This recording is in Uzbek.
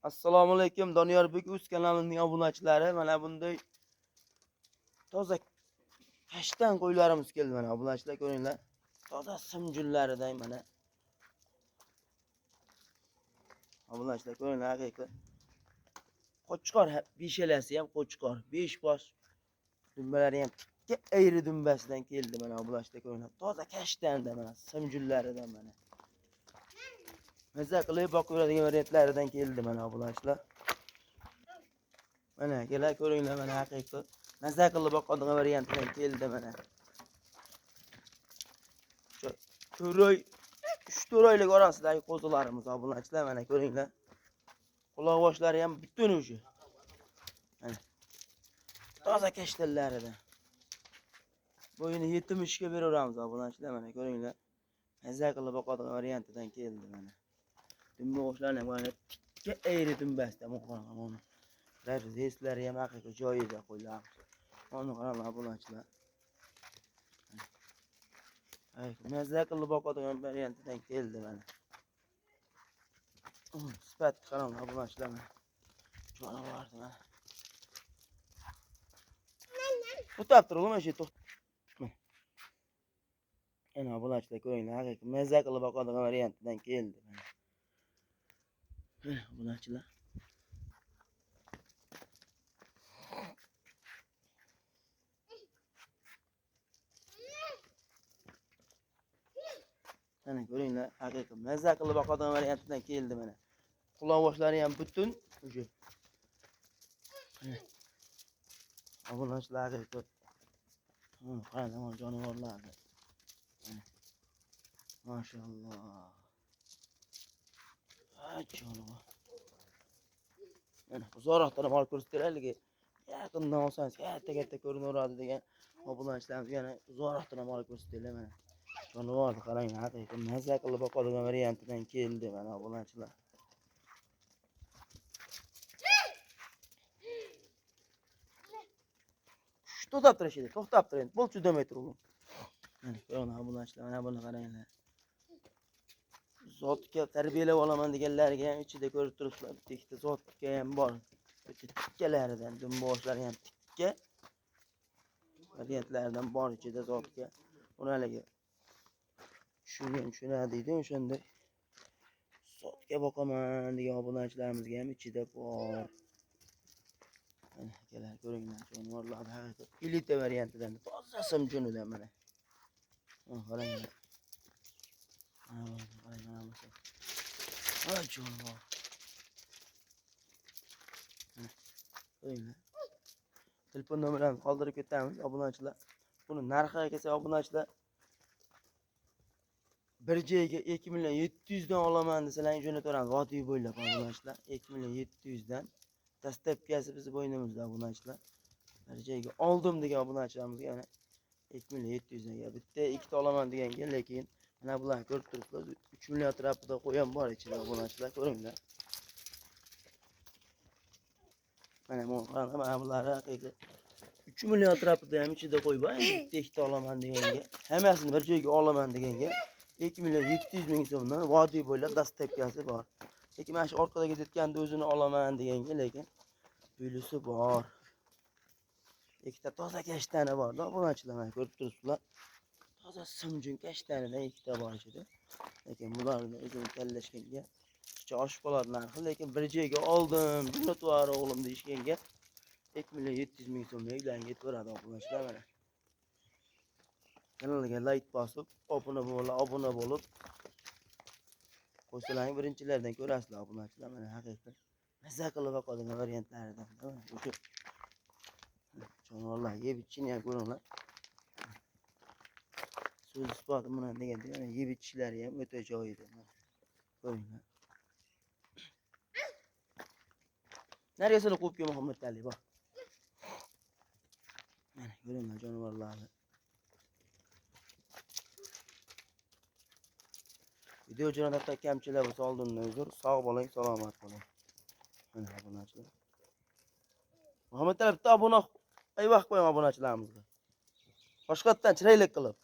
Assalomu alaykum Doniyorbek Uz kanalining obunachilari. Mana bunday toza kashtan qo'ylarimiz keldi mana obunachilar ko'ringlar. Toza simjullaridan mana. Obunachilar ko'ringlar haqiqiy. Qo'chqor beshalasi ham qo'chqor, 5 bosh dumbalari ham tikka ayri dumbasidan keldi mana obunachilar ko'ringlar. Toza kashtanda mana simjullaridan mana. Maza qilib boqaveradigan variantlaridan keldi mana obunachilar. Mana kelar ko'ringlar mana haqiqiy. Maza qilib boqadigan variantdan keldi mana. Shu 4 oy 3-4 oylik orasidagi qo'zilarimiz obunachilar mana ko'ringlar. Quloq boshlari ham butun o'sha. Mana. Toza kashtanlaridan. Bo'yini 70 ga beraveramiz obunachilar mana ko'ringlar. Maza qilib boqadigan variantidan keldi mana. Dumba qo'shlarni ham mana tikka ayri dumbasida mana. Reslari ham haqiqiy joyida qo'ylar. Uni qaranglar obunachilar. Ay, maza qilib boqadigan variantidan keldi mana. Sifat qaranglar obunachilar mana. Jonivorni mana. To'xtab tur o'g'lim, shu to'xtab. Mana obunachilar ko'ringlar, haqiqiy maza qilib boqadigan variantidan keldi mana. Mana obunachilar. Mana ko'ringlar, haqiqiy maza qilib boqadigan variantidan keldi mana. Quloq boshlari ham butun o'sha. Obunachilar haqiqiy. Mana qarang, mana jonivorlarni. Maşalloh. Ha, jonivor. Mana uzoqroqdan olib ko'rsataylik. Yaqindan olsangiz katta-katta ko'rinaveradi degan obunachilarimiz yana uzoqroqdan olib ko'rsataylik mana. Jonivorni qarang, haqiqiy maza qilib boqadigan variantidan keldi mana obunachilar. To'xtab tur endi, to'xtab tur endi. Bo'l chudamay tur o'g'lim. Mana ko'ringlar obunachilar, mana buni qaranglar. Zotga tarbiyalab olaman deganlarga ham ichida ko'rib turibsizlar, bitta ikkita zotga ham bor. Bitta tikkalaridan, dumboshlari ham tikka variantlaridan bor ichida zotga. Buni haligi tushungan tushunadi deydi, o'shanda zotga boqaman degan obunachilarimizga ham ichida bor. Mana akalar ko'ringlar, jonivorlar haqiqiy elita variantidan, toza simjunidan mana. Mana qaranglar. Mana qarang, mana bu. Ha, jonivor. Mana ko'ringlar. Telefon nomerini qoldirib ketamiz obunachilar. Buni narxiga kelsak obunachilar bir joyga 2 700 000 dan olaman desalar jo'nataveramiz vodiy bo'ylab obunachilar. 2 700 000 dan. Dastlabkisi bizni bo'ynimizda obunachilar. Bir joyga oldim degan obunachilarimizga yana 2 700 000 dan bitta ikkita olaman deganga, lekin mana bularni ko'rib turibsizlar, 3 million atrofida qo'yan bor ichida obunachilar ko'ringlar. Mana bu qaranglar, mana bular haqiqiy 3 million atrofida ham ichida qo'y bor, bitta ikkita olaman deganga, hammasini bir joyga olaman deganga 2 700 000 so'mdan vodiy bo'ylab dastlabkasi bor. Lekin mana shu orqada ketayotganda o'zini olaman deganga, lekin pulisi bor. Ikkita toza kashtani bor-da, obunachilar mana ko'rib turibsizlar. Toza simjun kashtanidan ikkita bor ichida. Lekin bularni o'zini tanlashganga picha oshib qoladi narxi, lekin bir joyga oldim, jo'natib o'g'lim deyishganga 2 700 000 so'mga uylarga yetaveradi obunachilar mana. Kanalga like bosib, obuna bo'lib qo'ysalaring birinchilardan ko'rasizlar obunachilar mana haqiqiy maza qilib boqadigan variantlaridan mana o'sha jonivorlar yeb ichishini ham ko'ringlar. So'z isboti bilan deganda mana yeb ichishlari ham o'ta joyida mana ko'ringlar. Narisini qo'yib kel Muhammad Ali bor. Mana ko'ringlar jonivorlarni. Video jarayonida kamchilik bo'lsa oldindan uzr. Sog' bo'ling, salomat bo'ling. Mana obunachilar. Muhammad Ali bitta obuna ayvaq qo'ying obunachilarimizga. Boshqatdan chiroyli qilib.